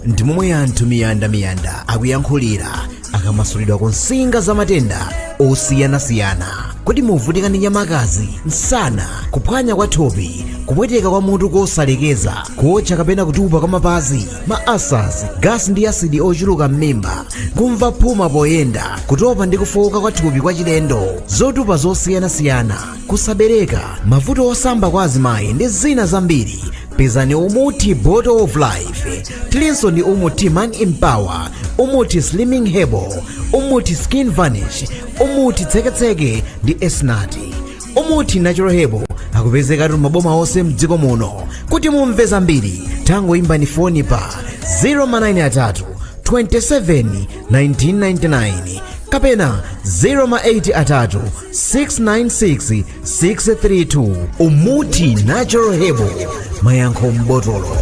Ndi momwe anthu miyandamiyanda akuyankhulira akamasulidwa ku nsinga za matenda osiyanasiyana. Kodi muvutika ndi nyamakazi, msana, kuphwanya kwa thupi, kupweteka kwa mutu kosalekeza, kuotcha kapena kutupa kwa mapazi, ma ulcers, gasi ndi asidi ochuluka m'mimba, kumva phuma poyenda, kutopa ndi kufowoka kwa thupi kwa chilendo, zotupa zosiyanasiyana, kusabereka, mavuto osamba kwa azimayi ndi zina zambiri? Pezani Umuti Bottle of Life. Tilinso ndi Umuti Man Empower, Umuti Slimming Herbal, Umuti Skin Vanish, Umuti Tseketseke ndi Esnati. Umuti Natural Herbal akupezekatu maboma onse mdziko muno. Kuti mumve zambiri, tangoimbani foni pa 093 27 1999 kapena 083 696 632. Umuti Natural Herbal, mayankho m'botolo.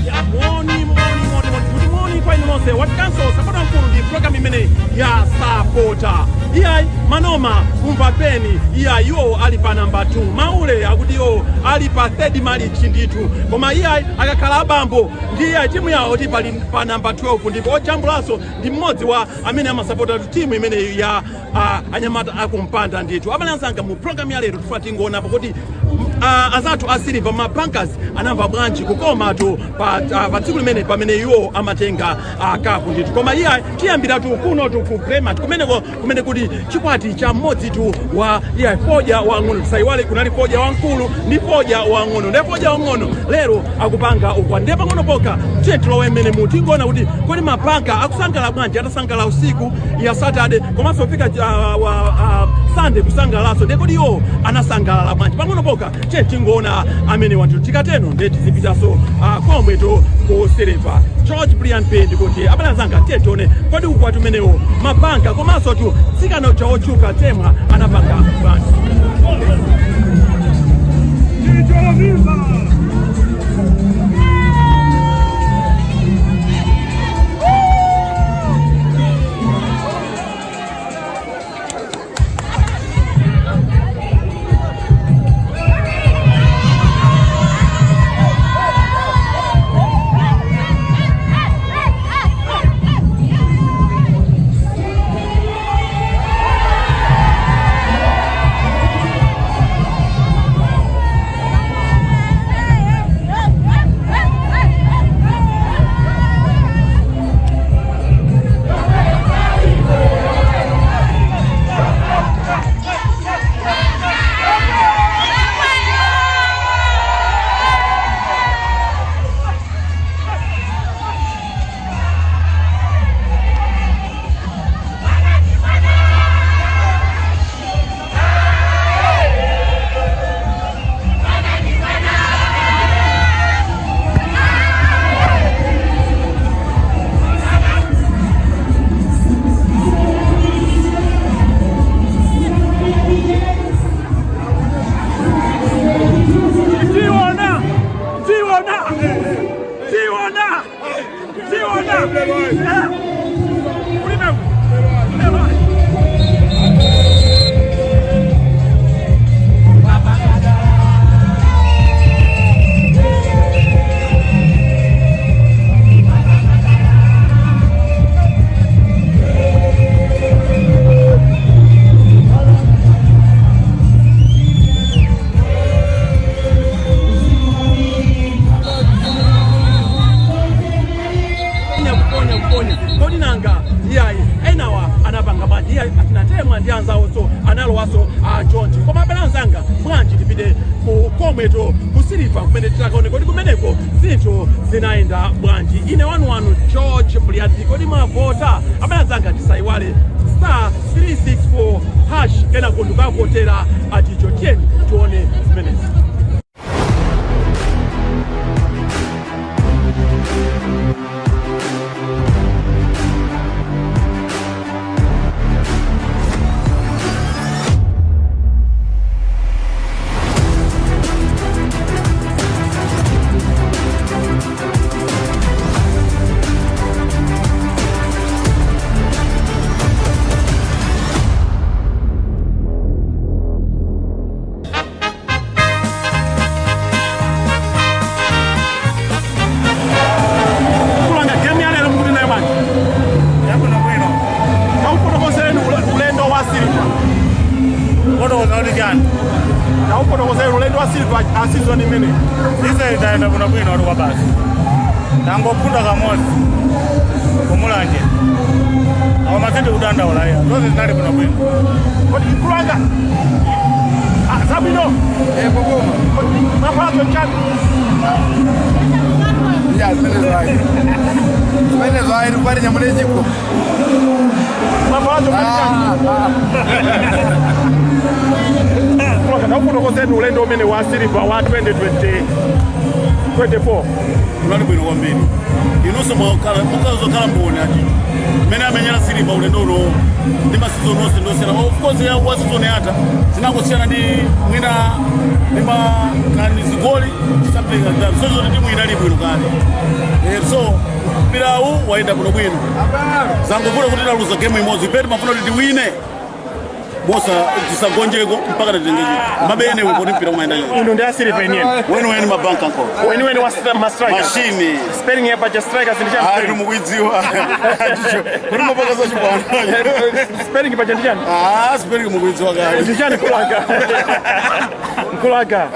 Ya, moni moni moni moni kuti moni kwa inu nonse. Watikanso sapota mkulu ndi program imene ya sapota. Iyayi, Manoma kumva peni. Iyayi, iwo ali pa namba 2, Maule akuti iwo ali pa third malichi ndithu. Koma iyayi, akakhala abambo ndi iyayi, timu yawo ti pali pa namba 12, ndipo ojambulanso ndi mmodzi wa amene amasapota timu imeneyi ya anyamata akumpanda ndithu. Abale anzanga, mu program ya lero tifuna tingonapo kuti azathu a Silver, ma Bankers, anamva bwanji kukomatu pa tsiku limene pamene iwo amatenga kapu ndithu. Koma iye tiyambiratu kunotu ku Greymart, kumeneko kumene kuti chikwati cha mmodzi tu wa iye fodya wang'ono. Tisayiwale kunali fodya wamkulu ndi fodya wang'ono, ndiye fodya wang'ono lero akupanga ukwati. Ndiye pang'ono pokha tiye tilowe mmene mu tingoona kuti kodi mabanka akusangala bwanji atasangala usiku ya Saturday komanso fika Sunday kusangalaso. Ndiye kodi iwo anasangalala bwanji? Pang'ono pokha tiye tingoona amene wanthu tikateno, ndiye tizipitanso komweto ku Silver. George Brian Bend kuti abale anzanga, tiye tione kodi ukwati umenewo mabanka komanso tu tsikana uja otchuka Temwa anapanga bwanji. Tiona, tiona, tiona, tiona. Ulimwengu. Kuponya, kuponya, kuponya. Kodi nanga iyayi, enawa anapanga bwanji? Iyayi, atinatemwa ndi anzawonso analowaso achonchi. Koma abale anzanga, bwanji tipite ku komweto ku Silver kumene titakaone kodi kumeneko zinthu zinayenda bwanji. Ine wanuwanu George Bliat. Kodi mwavota, abale anzanga? Tisayiwale star 364 hash, kenako ndikavotera aticho. Tiyeni tione zimenezi. Taufotokozera ulendo wa Silver a season imene. Ise taenda bwino bwino ali kwa basi. Tangophunda kamodzi kumulanje. Awo masindi kudandaula iya. Zonse zinali bwino bwino. Kodi kulanga? Ah, zabwino. Eh, boboma. Kodi maphato chani? Ya, zimene zwayi. Zimene zwayi kwari nyamune chiko. Maphato chani? Kulanga taufotokozera ulendo umene wa Silver wa 2020 24. Unali bwino kwambiri. Inunso mukazokhala mboni ati mmene amenyera Silver ulendo uno ndi masizoni onse ndosiyana. Of course ya wa season yatha zinangosiyana ndi mwina ndi makani zigoli, something like that. So zoti timu inali bwino kale. So mpirawu wayenda bwino bwino, zangovuta kuti taluza game imodzi. Ife timafuna kuti tiwine bosa, tisagonjeko mpaka tatenge mabene uko kuti mpira umayenda choncho. Inu ndi a Silver yeniyeni. Weni weni, mabanka nko. Weni weni wa ma strikers. Mashini. Spelling ya pacha strikers ndi Ayi, chani? mukuidziwa kuti mapaka zachibwana. Spelling pacha ndi chani? Ah, spelling mukuidziwa kale. Ndi chani, kulanga? Kulanga.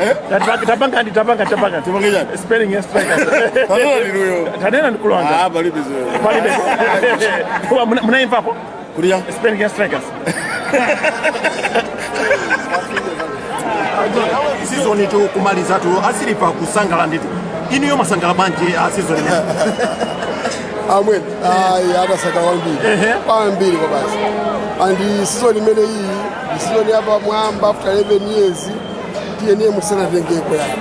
Tapanga ndi tapanga tapanga. Tipange chani? Spelling ya strikers. Tanena ndinuyo. Tanena ndi kulanga. Ah, palibe zero. Palibe. Kuwa munaimvapo? Kuti ya? Spelling ya strikers. Season tu kumaliza tu a Silver kusangala nditu. Inuyo masangala bwanji a season imene? Amwene, ayi, atasaka kwambiri kwambiri kwa basi. And season imene iyi ndi season yapa mwamba. After 11 years TNM tisanatengeko yani,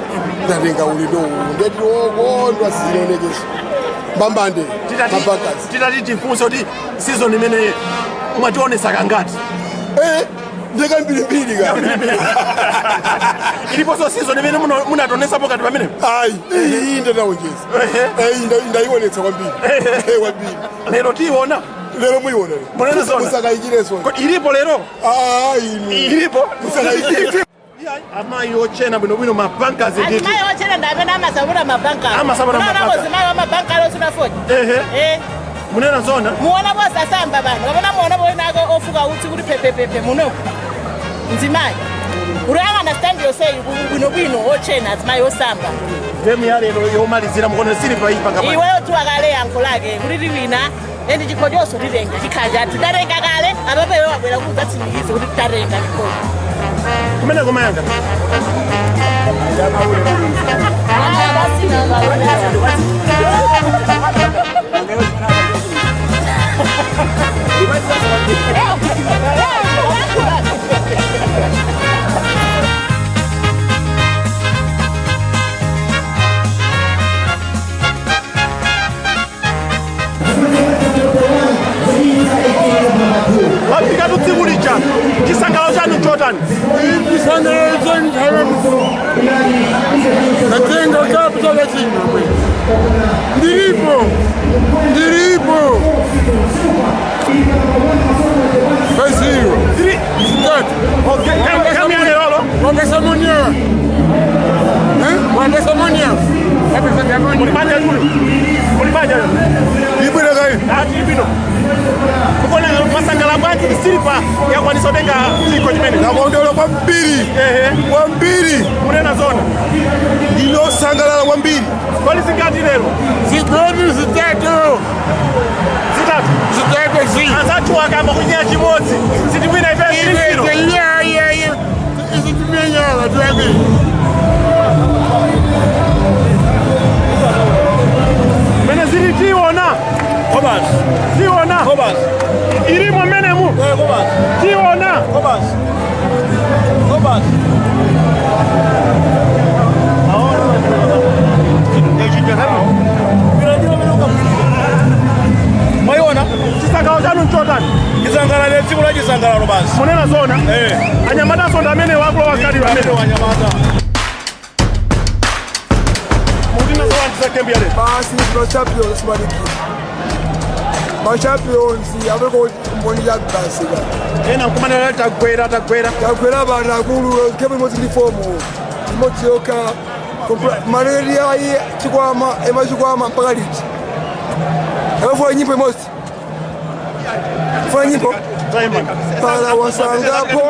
tatenga ulendo uwu, ndeti wokondwa sizinaonekeso mbambande mabakazi. Titati tifunse kuti season imene mwationesa kangati? Eh, ndeka mbirimbiri ka. Iliponso season imene munationesapo kati pamene? Ayi, iyi ndataonjeza. Ndaionetsa kwambiri. Kwambiri. Lero tiiona? Lero muiona. Munene zona. Musakayikireso. Kodi ilipo lero? Inu Ilipo. Musakayikire. Amayi ochena bwinobwino, mabankazi ndithu. Azimayi ochena ndamene amasapota mabanka. Amasapota mabanka. Zimayi wamabanka alosuna foni. Ehe. Eh. Munena zona. Muona bosasamba vanhu vavona, muona voinako ofuka utsi kuti pepepepe muno nzimayi uriyang'ana stand yoseyi bwinobwino ochena azimayi osamba. Game ya lero yomalizira mukono Silver ipanga bwanji? Iweyo tiwakale yankho lake kuti tiwina and chikho chonso titenga chikhaja titatenga kale apapeyo wabwera kuti udzatsimikize kuti titatenga chikhocho. Kumene kumayanga. Wafika tsiku lija, chisangalalo chanu chotani? Chisangalalo nthawi natenga cup chaka chino. Ndiripo, ndiripo paziro zitatu. Game ya lerolo. Wangasamonia, wangasamonia. Mulibanja tuli mulibanja. Ibwera kayi. Ati ibino mukona masangala bwanji Silver yakwanisa kutenga chikho chimene? Nakondwera kwambiri. Kwambiri. Munena zona. Ndinosangalala kwambiri. Goli zingati lero? Zigoli zitatu. Zitatu. Zitatu zi. Anzathu akamba kunyaya chimodzi sitiwina ife ziliziro. Izitimenyala tuabi. Mene zili tiona. Kobas. Tiona. Kobas. Ilimo menemu. Eh, Kobas. Tiona. Kobas. Kobas. Mwaiona? Chisangalalo chanu nchotani? Chisangalalo, tsiku la chisangalalo basi. Munena zona. Eh. Anyamata sonda amene wakulowa wakati amene. Wanyamata. Mutina zola za game ya lero. Basi ma champions maliki, ma champions aveko mboni ya basi ka. Ena nkumanena tagwera tagwera. Takwera vanhu akulu, game imodzi ndi fomu imodzi yokha. Malaria ayi chikwama emachikwama mpaka liti? Amafuna nyimbo imodzi, funa nyimbo para wasangapo.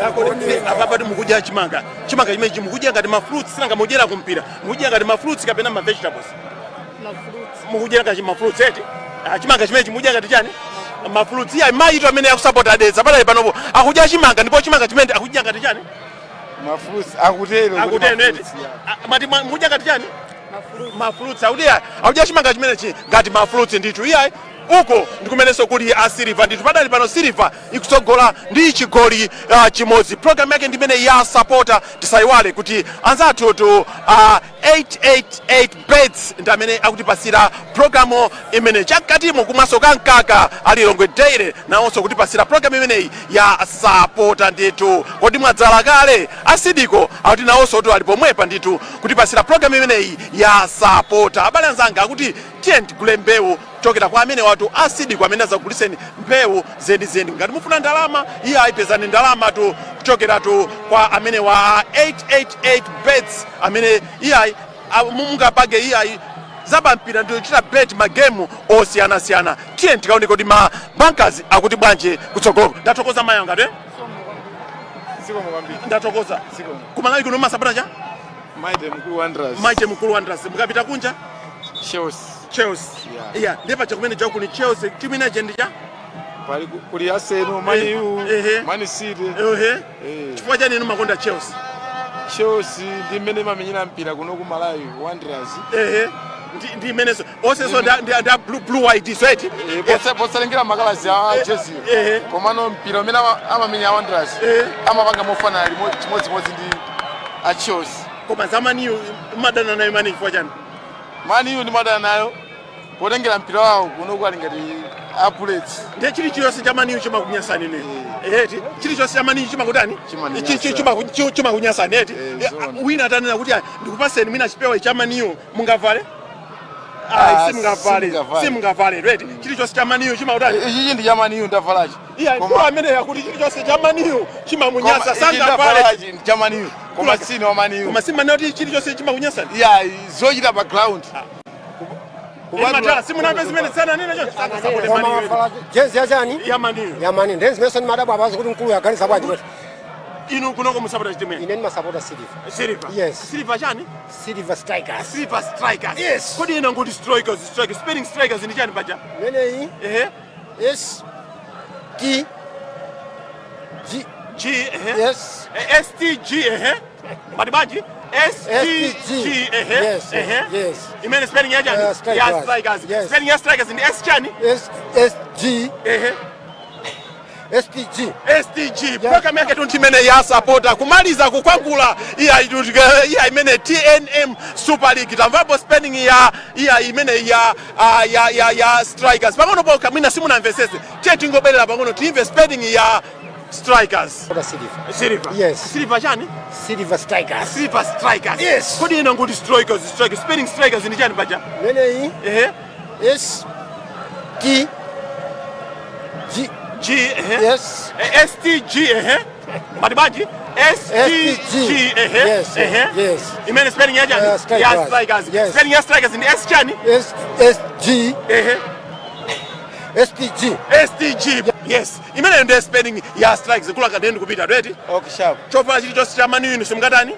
Apapa mukudya chimanga, chimanga chimenechi mukudya ngati ma fruits, sinanga mudyera kumpira, mukudya ngati ma fruits kapena ma vegetables? Mukudya ngati ma fruits eti? Ah, chimanga chimenechi mukudya ngati chani? Ma fruits. Iya, mayi amene akusapota Dedza padali panopo akudya chimanga, ndipo chimanga chimene akudya ngati chani? Ma fruits akutero. Kuti akutero eti? ma fruits, yeah. Ah, mati mukudya ngati chani? Ma fruits. Akudya, akudya chimanga chimenechi ngati ma fruits ndithu. Iyayi, uko ndikumenenso kuli a Silver ndithu. Padali pano Silver ikutsogola ndi chigoli chimodzi. Program yake ndimene ya Sapota. Tisayiwale kuti anzathu tu 888 Bets ndi amene akutipasira programu imene. Chamkatimo kumwaso kamkaka alilongwe Dairy nawonso kutipasira program imeneyi ya Sapota ndithu. Kodi mwadzala kale? Asidiko akuti nawonso tu ali pomwepa ndithu kutipasira program imeneyi ya Sapota. Abale anzanga, akuti tiye tigule mbewu kuchokera kwa amene watu asidiko, amene azakuguliseni mbewu zenizeni. Ngati mufuna ndalama, iye ayipezani ndalama tu kuchokeratu kwa amene wa 888 Bets, amene iyayi mungapange iyayi zapampira ndi kuchita bet magemu osiyanasiyana. Tiye tikaone kuti ma bankers akuti bwanji kutsogolo. Ndathokoza mayi anga te. Zikomo kwambiri. Ndathokoza. Zikomo. Kumalawi kuno masapota cha? Mighty Mkulu Wanderers. Mighty Mkulu Wanderers. Mukapita kunja? Chelsea. Chelsea. Yeah. Yeah, ndiye pacha kumene chakuli Chelsea, timu inaje ndi cha? Pali kuli Arsenal, Man U, Man City. Chifukwa chani inu makonda Chelsea? Chelsea ndi mmene imamenyera mpira kuno ku Malawi, Wanderers. Ehe, ndi imenenso onsenso nda blue white so eti? Posalengera ma colours a jezi, komano mpira umene amamenya a Wanderers amapanga mofanana chimodzimodzi ndi a Chelsea. Koma za Man U madana nayo Man U chifukwa chani? Man U ndimadana nayo potengera mpira wawo kuno kwali ngati a Bullets. Ndiye chilichonse cha Man U chimakunyasani ine eti? Chilichonse cha Man U chimakutani? Chimaninyasa. Chimakunyasani eti? Zoona. Wina atanena kuti, "Ah, ndikupaseni mwina chipewa cha Man U," mungavale? Ah, Simungavale. simungavale. Simungavale right? Chilichonse cha Man U chimakutani? Ichichi ndi cha Man U ndavalachi. Iya, mkulu amene yakuti chilichonse cha Man U chimamunyasa sangavale. Ndi cha Man U, koma sine wa Man U. Koma simanena kuti chilichonse chimakunyasani? Ya, zochita pa ground. Matala simunamve zimene sananena choncho? Sangasapote Koma Man U. wavala jezi yachani? Ya Man U. Ya Man U. Ndiye zimene ndimadabwa apazi kuti mkulu yaganiza bwanji kuti Inu kunoko musapota chitimu? Ine ndimasapota Silver. Silver? Yes. Silver chani? Silver Strikers. Silver Strikers. Yes. Kodi ina ngoti Strikers, Strikers, spelling Strikers ndi chani paja? Imeneyi S T G. G, ehe. Yes. S T G, ehe. Mati bwanji? S T G, ehe. Yes. Ehe. Yes. Imene spelling ya chani? Strikers. Ya Strikers. Yes. Spelling ya Strikers ndi S chani? S S G. Ehe. S T G. STG. Program yake tunti imene ya Sapota, kumaliza kukwangula iya iya imene TNM Super League. Tamvapo spelling ya iya imene ya ah, ya ya ya Strikers pang'ono pokha, mwina simunamvesese. Tiye tingobwerera pang'ono timve spelling ya Strikers. Silver. Silver. Yes. Silver chani? Silver Strikers. Silver Strikers. Yes. Kodi ina ngoti Strikers, Strikers, spelling Strikers ndi chani paja? Imeneyi S T G. G, ehe. Yes. S T G, ehe. Mati bwanji? S T G, ehe. Yes. Ehe. Yes. Imene spelling ya chani? Strikers. Ya Strikers. Yes. Spelling ya Strikers ndi S chani? S S G. Ehe. S T G. S T G. Yes, imene ndiye spelling ya Strikers. Kulaka ndiye ndikupita ready. Okay, sharp. Chovala chilichonse cha Man U inu simngatani?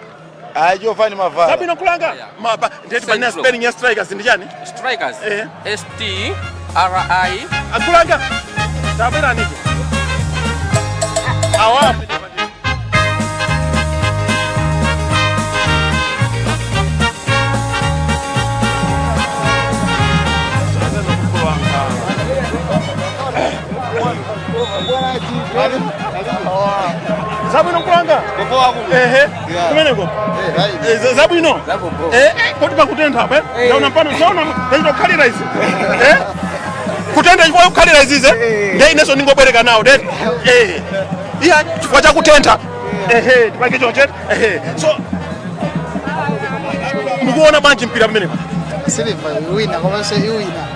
Ayi, chovala ni mavala. Zabwino kulanga mapa ndiye tipanyina. Spelling ya Strikers ndi chani? Strikers. Eh. S T R I. Akulanga, tabwera niko awa. Zabwino kulanga. Ehe, kumeneko. Zabwino. Kodi pakutentha apa? Ndaona pano, ndaona ndachita kukhalira izi. Kutentha chifukwa kukhalira izize. Ndiye inenso ndingobwereka nawo det. Iya, chifukwa chakutentha. Ehe, tipange chonche. Ehe. So mukuona bwanji mpira pamenepo? Silver iwina, komanso iwina.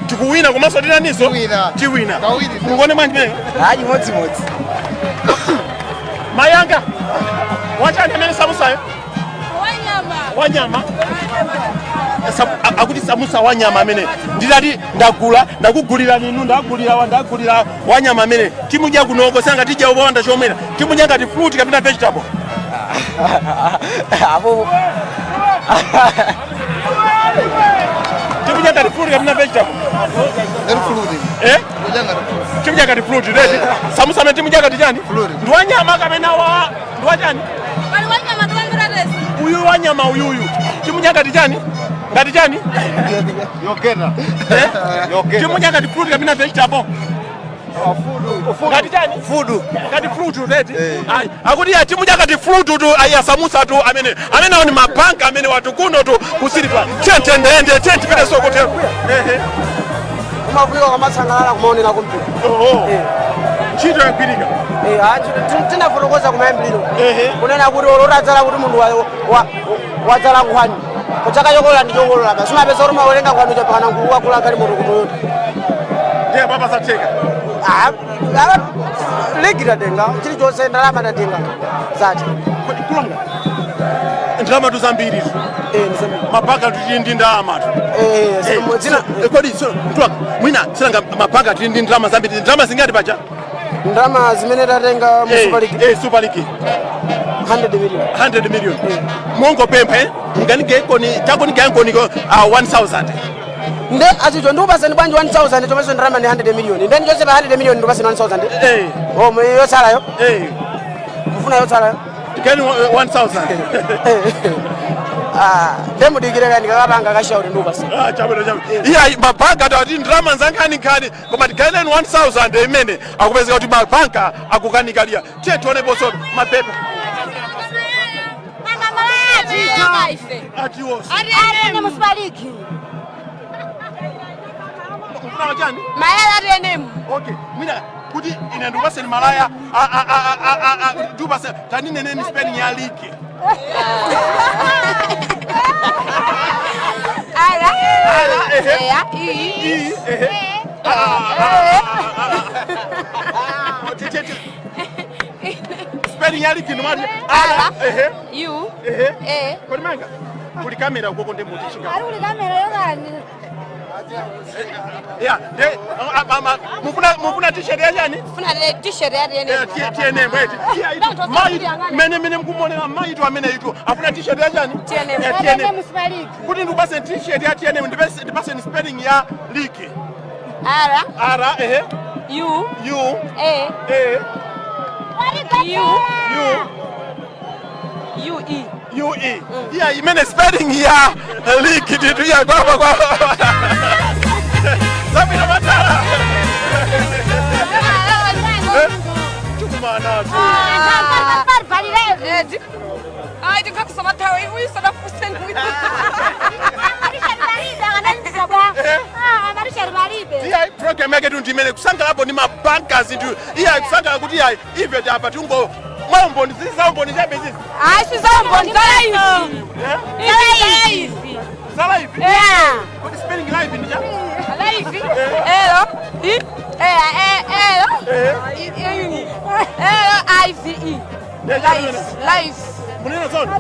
Tikuwina komanso tinaniso? Tiwina. Tiwina. Kawiri. Mukuone bwanji pamenepo? Hayi, chimodzimodzi. Mayanga. Wachani amene samusayo? Wanyama. Wanyama. Akuti samusa wanyama amene nditati ndagula, ndakugulira ninu, ndagulira ndagulira wanyama amene timudya kunoko, sanga tidya upanda chomwera, timudya ngati fruit kapena vegetable? Apo. Timudya ngati fruit kapena vegetable? Ngati fruit. Eh? Kudya ngati fruit. Timudya ngati fruit, right? Samusa amene timudya ngati chani? Fruit. Ndi wanyama kapena wa ndi wachani? Pali wanyama tiwambiratesi. Uyu wanyama uyuyu timudya ngati chani? Ngati chani? Yogena. Eh? Yogena. Timudya ngati fruit kapena vegetable? Ngati chani? Food. Ngati fruit, right? Ayi, akuti ya timudya ngati fruit tu. Ayi, asamusa tu amene amene awo ni mabanka amene watu kuno tu kusilipa tiyende tiye tipite soko tero. Ehe. Umavuka kwamatsangalala kumaonera kumpira. Oho, ntchito yagwirika. Tinafotokoza kumayambiriro Ehe. kunena kuti olotadzala kuti munthu wadzala nkhwani kuchaka chokolola ndi chokolola basi, umapeza kuti umawerenga nkhwani chapakana nkulu wakula kali munthu ku Toyota. Ndiye papa satheka. Ligi tatenga, chilichonse ndalama tatenga zati. Kodi kulonga ndalama tu zambiri tu? Mabhanga tili ndi ndalama tu. Kodi so mtwaka mwina silanga mabhanga tili ndi ndalama zambiri, ndalama zingati paja? Ndalama zimene tatenga mu Super League? Super League. 100 million. 100 million. Mongopempha, eh? Nganigekoni chako nigankoni 1000. Nde achicho ndikupasani bwanji 1000 chomwenso ndalama ni 100 million, nde ndichonse pa 100 million ndikupasani 1000? Eh. Oh, yotsalayo? Eh. Mufuna yotsalayo? Tikeni 1000. Ah, nde mudikire kani kakapanga kashauri ndikupasani. Ah, chabwino, chabwino. Iya, mabhanka tati ndalama zankhaninkhani, koma tigayeneni 1000 imene akupezeka kuti mabhanka akukanika liya. Tiye tioneponso mapepa. Atiwonso. Atene mu Super League. Mfuna wachani? Mayala atenemu. Okay, mwina kuti ine ndikupaseni malaya ndikupase, tandineneni spelling ya league. Ara. Ara, ehe. Eya, I. I, ehe. Spelling ya league nomati ara, ehe. U. Ehe. A. Kodi manga kuli kamera ukoko ndi muti chinga? Ari kuli kamera yokani. Ya de mufuna t-shirt ya chani? Funa t-shirt ya TNM. TNM eti. Mayi mene mene mkumonera mayi tu amene itu afuna t-shirt ya chani? TNM. Ya TNM. Super League. Kuti ndipase t-shirt ya TNM, ndipase ni spelling ya league. R. R, ehe. U. U. A. A. U. U. U E. U E. Iya, imene spelling ya league nditu ya kwa kwa. Zabino matala. Chukumana tu. Ai, ndikakusoma thawe uyisona fuseni. Iya, program yake tu ndimene kusangalapo ndi mabanka zinthu. Iya, kusangala kuti iya ive apa tungo mwaumboni zizaumboni chabe zizi. Hayi, sizaumboni zalaivi. Zalaivi. Zalaivi? Yeah. Kodi spelling live ndi cha? Live. L I E E L I I L I V E. Live. Live. Munena zona?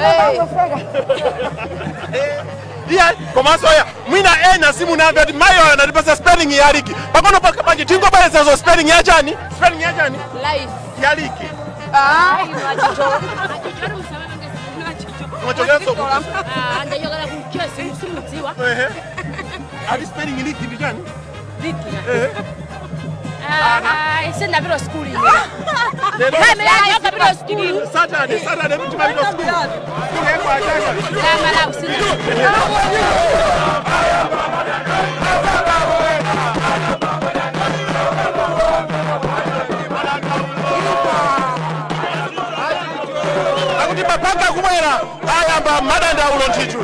Iya, komanso ya mwina ena simunamve ati mayi ayo anatipasa spelling ya league pakono pakapanje tingobwerezazo spelling ya chani? Spelling ya chani? Live. Ya league. Ah, Mwachokeranso? Ndachokera ku Chelsea, simudziwa. Ehe, ati spelling league ndi chani? League. Ehe. Ah, sindapita school ine. Lero? Ndapita school. Saturday, Saturday mtu mapita school. School yako achaka. Malawi sina. Akuti mapanga kubwera ayamba madandaulo nthitu.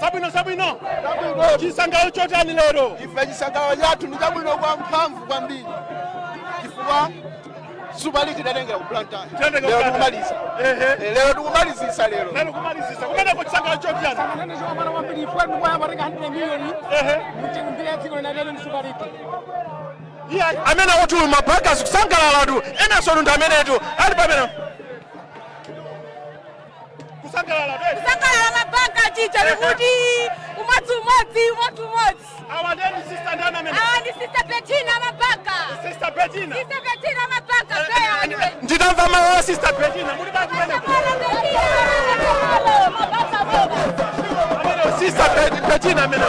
Sabwino, sabwino, chisangalalo. Chisangalalo chotani lero? Ife chisangalalo chathu ndi chabwino kwa mphamvu kwambiri chifukwa Super League idatengera ku Blantyre. Tinatengera Lero ku tikumaliza. Ehe. Eh, lero tikumalizisa lero. Lero kumalizisa. Kumeneko chisangalalo chotani? Iya, amene akuti mabankers kusangalalatu, enanso ndi amenetu ali pamene kusangalala. Kusangalala mabanka chicha nikuti umodzi umodzi umodzi umodzi. Awa ndi sister ndani amene? Awa ndi Sister Bettina mabanka. Sister Bettina. Sister Bettina mabanka beya. Ndinamva mawu a Sister Bettina muli bwanji kumeneko? Sister Bettina amene.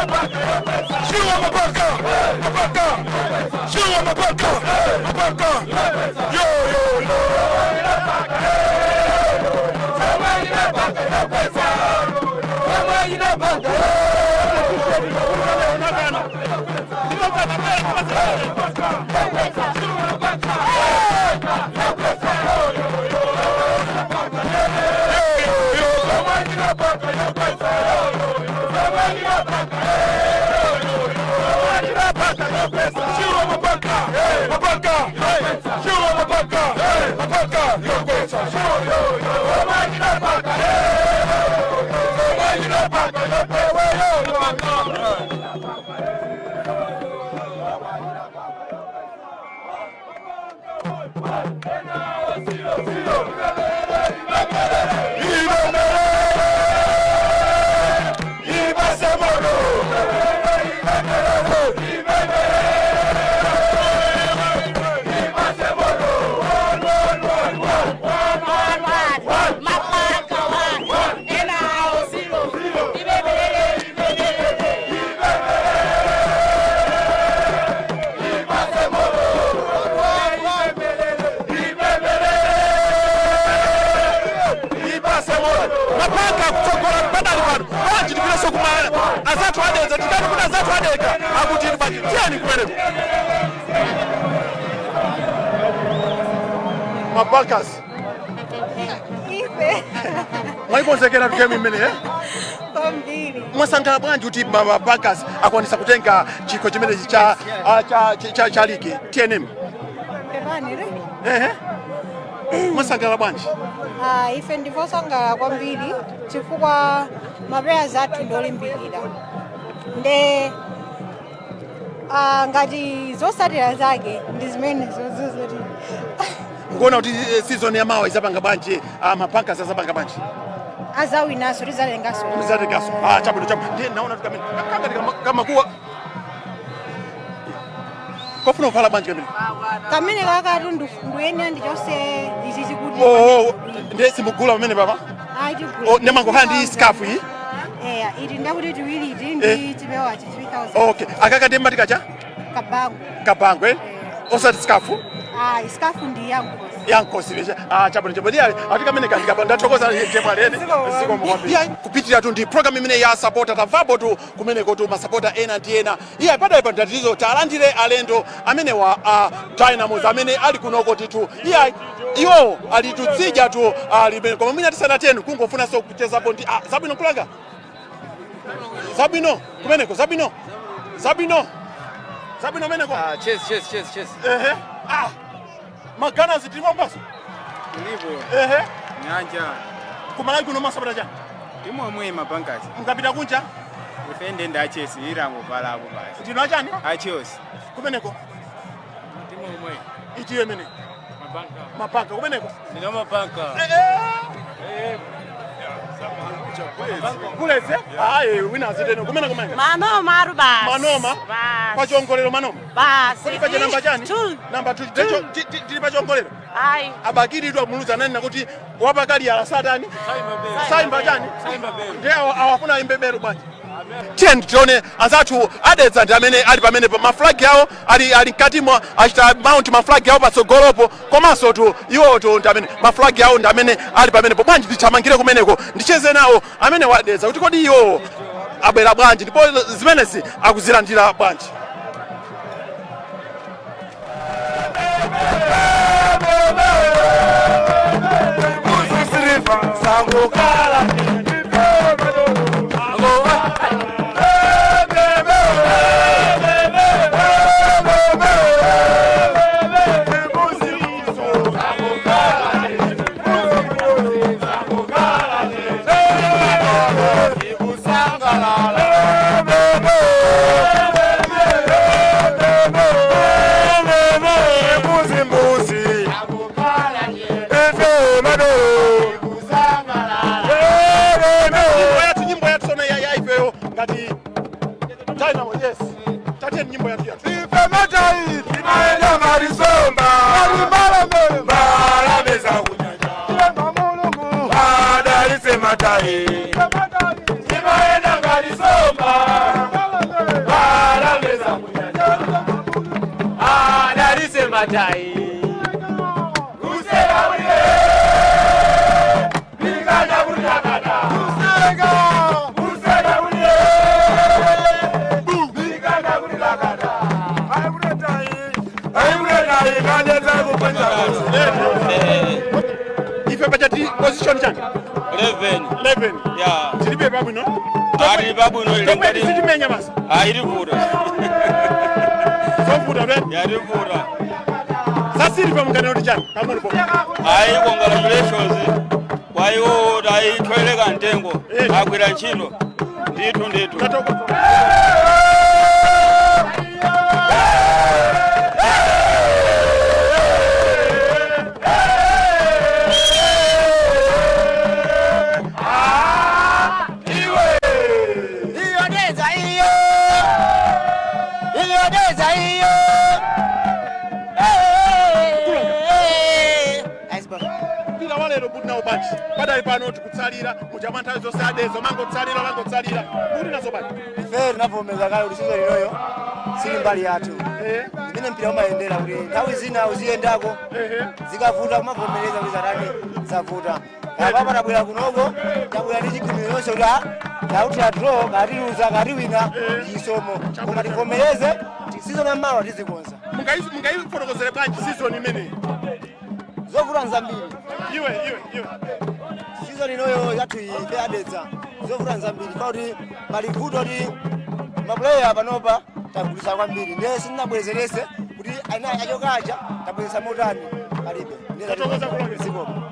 Shua Mabaka! Mabaka! Shua Mabaka! Mabaka! Yo, yo, yo! Mapanga kutsogola padali pano bwanji? Tipileso kuma azathu adedza tikati kuti azathu adeka akuti ili bwanji? Tiyani kumeneko mabankers. Ife Mwayikonzekera game imene, eh? Kwambiri. Mwasangalala bwanji kuti mabankers akwanisa kutenga chikho chimenechi cha ah, cha cha cha ligi TNM? Pepani re. Ehe, mwasangalala bwanji? Ah, ife ndivosangalala kwambiri chifukwa maplayers athu ndolimbikira, nde ngati zotsatira zake ndi zimene zozoti. Nkuona kuti season ya mawa izapanga bwanji? Mabankers azapanga bwanji? Azawinaso, tizatengaso. Tizatengaso. Ah, chabwino, chabwino. Ndiye naona kuti kamene kanga kamakuwa kofuna kuvala bwanji kamene? Kamene kakatu nduyenia ndi chonse ichi chikuti. Oh, ndiye simugula pamene papa? Ayi, tigula. Oh, ndemangokhala ndi scarf iyi? Eya, iti ndakuti tiwiri iti ndi chipewachi 3000. Okay, akaka ndiye mmati kacha? Kabango. Kabango, eh? Osati scarf? Ah, scarf ndi yankosi. Yankosi vecha. Ah, chabwino, chabwino. Ndiye ati kamene kandikapa. Ndathokoza jemwalene, zikomo kwambiri. Iya, kupitira tu ndi program imene ya supporter, tamvapo tu kumeneko tu masapota ena ndi ena. Iya, padali pa ndatizo talandire alendo amene wa Dynamos amene ali kunoko titu. Iya, iwo ali tutsija tu limene, koma mwina tisanateni kungofunanso kuchezapo ndi zabwino kulanga zabwino kumeneko, zabwino, zabwino, zabwino kumeneko. Ah, cheers, cheers, cheers, cheers. Ehe, ah, maganazi tilikwambaso. Ilipo. Ehe. Nyanja. Kumalawi kuno masapota chani? Timu omwe mabankers. Mukapita kunja? Ife ndende achesi irango palapo basi. Ndino achani? Achosi. Kumeneko? Timu omwe. Itiyo imene? Mabanka. Mabanka kumeneko? Ndino mabanka. Kuleze ayi wina aziteno kumene kumene. Manoma aru basi. Manoma. Basi. Pachongolero manoma. Basi. Kodi pacha namba chani? Two. Namba 2. Techo tili pachongolero. Ayi. Abakiridwa muluza nani nakuti wapakali ala satani saimba chani, ndiye awafuna imbe bero bwanji? Tiye tione anzathu adedza ndi amene ali pamenepo, maflagi awo ali mkatimo, achita mount maflagi awo patsogolopo, komanso tu iwoto ndi amene maflagi awo ndi amene ali pamenepo. Bwanji ndithamangire kumeneko ndicheze nawo amene wadedza kuti kodi iwowo abwera bwanji ndipo zimenezi akuzilandira bwanji. Nyimbo yathu, nyimbo yathu sona ya ifeyo ngati Dynamo, yes. Tateni nyimbo yathu yathu. Ife matai tinaenda marisomba mbalame za kunyanja adalise matai timaenda marisomba mbalame za kunyanja adalise matai Ife pachati position chani? 11. 11. Yeah. Tilibe pabwino. Ali pabwino ili Tomwe tizitimenya basi. Ah, ilivuta. Zovuta be? Ya ilivuta. Sasiri pa mukana kuti chani? Pamwe po. Ayi congratulations. Kwa hiyo ayi mtengo. Agwira ntchito. Ndithu ndithu. Iyo deza iyo. Iyo deza iyo. Mpira wa lero kuti nawo bwanji. Padali pano tikutsalira muchama nthawi zonse adezo mangotsalira mangotsalira. Kuti nazo bwanji. Ife tinavomera kale kuti season inoyo sili mbali yathu. Imene mpira umayendera kuti nthawi zina uziyendako zikavuta kumavomereza kuti zatani zavuta. Apa tabwera kunoko tabwera ndi chikhulupiriro chonse kuti tauti draw katiluza katiwina chisomo koma tivomereze season yamawa tizikonza. Mungayifotokozere bwanji season imeneyi? Zovuta nzambiri. Iwe iwe iwe. Season inoyo yathu ife adedza zovuta nzambiri pakuti pali vuto kuti mapuleya panopa tagulisa kwambiri ndiye sindinabwezerese kuti ana achokacha tabwezesa motani palibe. Tatokoza kulonge. Zikomo.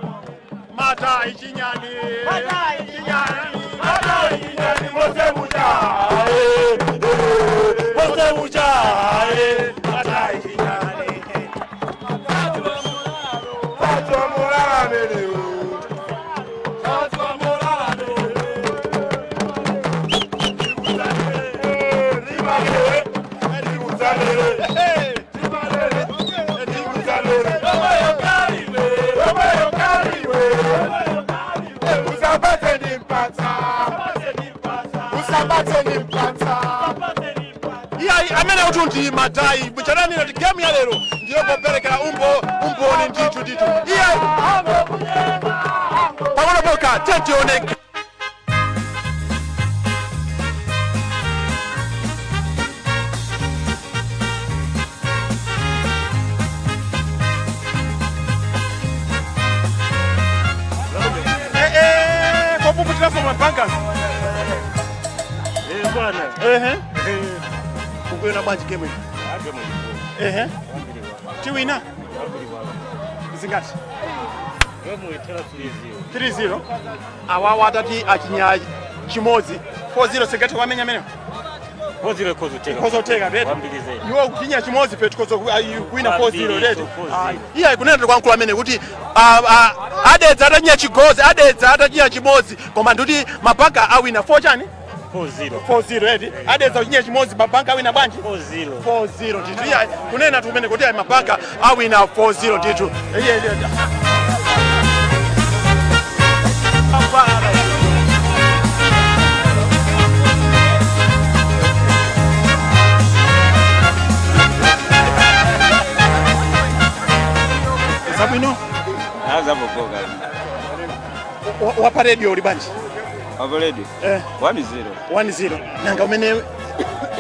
Mata ichinyani. Mata ichinyani. Mata ichinyani mose mucha. Mose mucha. Mata ichinyani. Tatu mulala mele. Tatu mulala Iyayi amene kuti ndi matayi muchananira kuti game ya lero ndiyo poperekera umboni ndithu ndithu. Iyayi pang'ono pokha tentione. Kopuputiraso mabankers. Bwana. Ehe. Ukuona bwanji game iyi? Ehe. Tiwina? Zingati? 3-0. Awawa atati achinya chimodzi. 4-0 singati kwamenya amene. 4-0 kozoteka. Kozoteka beti. Iwo kuchinya chimodzi petu kozo kuwina 4-0 leti. 4-0. Iye kunena kwankulu amene kuti adedza atachinya chigozi, adedza atachinya chimodzi koma ndikuti mabanka awina 4 chani? 4-0. 4-0 eti. Adedza kuchinya chimodzi mabanka awina bwanji? 4-0. 4-0 ndithu. Iye kunena tu kumene kuti ayi mabanka awina 4-0 ndithu. Iye iye. Zabwino? Azabogoga. Wapa radio uli bwanji? Wapa radio? Eh. 1-0. 1-0. Nanga umene